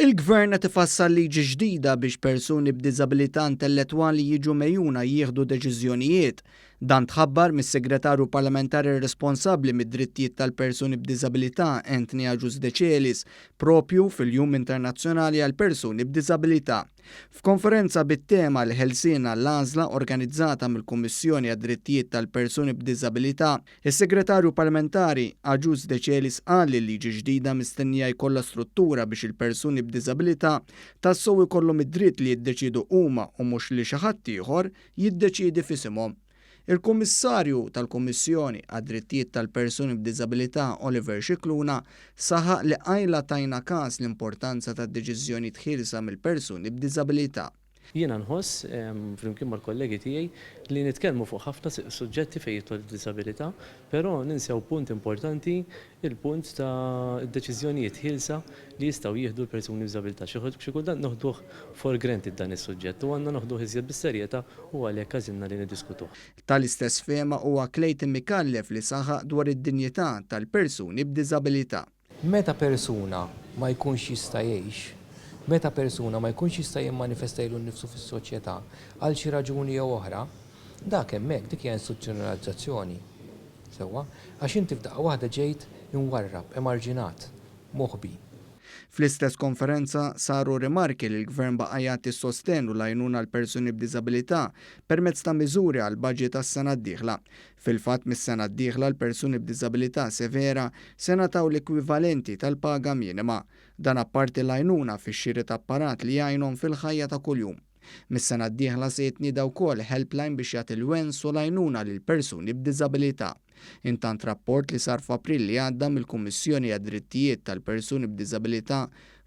Il-Gvern qed ifassal liġi ġdida biex persuni b'diżabilità intellettwali jiġu megħjuna jieħdu deċiżjonijiet. Dan tħabbar mis-Segretarju Parlamentari responsabbli mid-drittijiet tal-persuni b'diżabilità Anthony Agius Decelis propju fil-Jum Internazzjonali għall-Persuni b'Diżabilità. F'konferenza bit-tema L-Ħelsien għall-Għażla organizzata mill-Kummissjoni għad-Drittijiet tal-Persuni b'Diżabilità, Is-Segretarju Parlamentari, Agius Decelis qal li l-liġi ġdida mistennija jkollha struttura biex il-persuni b'diżabilità tassew ikollhom id-dritt li jiddeċiedu huma u mhux li xi ħadd ieħor jiddeċiedi f'isimhom. Il-Kummissarju tal-Kummissjoni għad-Drittijiet tal-Persuni b'Diżabilità Oliver Scicluna saħaq li qajla tajna każ l-importanza tad-deċiżjonijiet ħielsa mill-persuni b'diżabilità. Jiena nħoss, flimkien mal-kollegi tiegħi, li nitkellmu fuq ħafna suġġetti fejn jidħol id-diżabilità, però ninsew punt importanti, il-punt ta' deċiżjonijiet ħielsa li jistgħu jieħdu l-persuni b'diżabilità. Xi kultant noħduh for granted dan is-suġġett u għandna noħduh iżjed bis-serjetà u għalhekk għażilna li niddiskutuh. Tal-istess fehma huwa Clayton Micallef li saħaq dwar id-dinjità tal-persuni b'diżabilità. Meta persuna ma jkunx jista' jgħix, meta persuna ma jkunx jista' jimmanifesta lilu nnifsu fis-soċjetà għal xi raġuni jew oħra, dak hemmhekk, dik hija istituzzjonalizzazzjoni. Sewwa? Għax inti f'daqqa waħda ġejt imwarrab, emarġinat, moħbi. Fl-istess konferenza saru rimarki li l-Gvern baqa' jagħti s-sostenn u l-għajnuna għall-persuni b'diżabilità permezz ta' miżuri għall-baġit għas-sena d-dieħla. Fil-fatt mis-sena d-dieħla l-persuni b'diżabilità severa se ngħataw l-ekwivalenti tal-paga minima. Dan apparti l-għajnuna fix-xiri ta' apparat li jgħinhom fil-ħajja ta' kuljum. Mis-sena d-dieħla se jitnieda wkoll helpline biex jagħti l-wens u l-għajnuna lil persuni b'diżabilità. Intant rapport li sar f'April li għadda mill-Kummissjoni għad-Drittijiet tal-Persuni b'Diżabilità,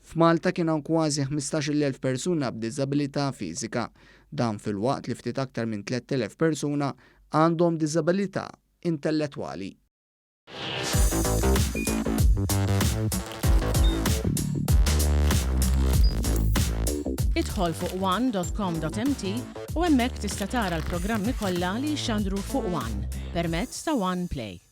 f'Malta kien hawn kważi 15,000 persuna b'diżabilità fiżika. Dan filwaqt li ftit aktar minn 3,000 persuna għandhom diżabilità intellettwali. Idħol fuq one.com.mt u hemmhekk tista' tara l-programmi kollha li jixxandru fuq One permezz ta' One Play.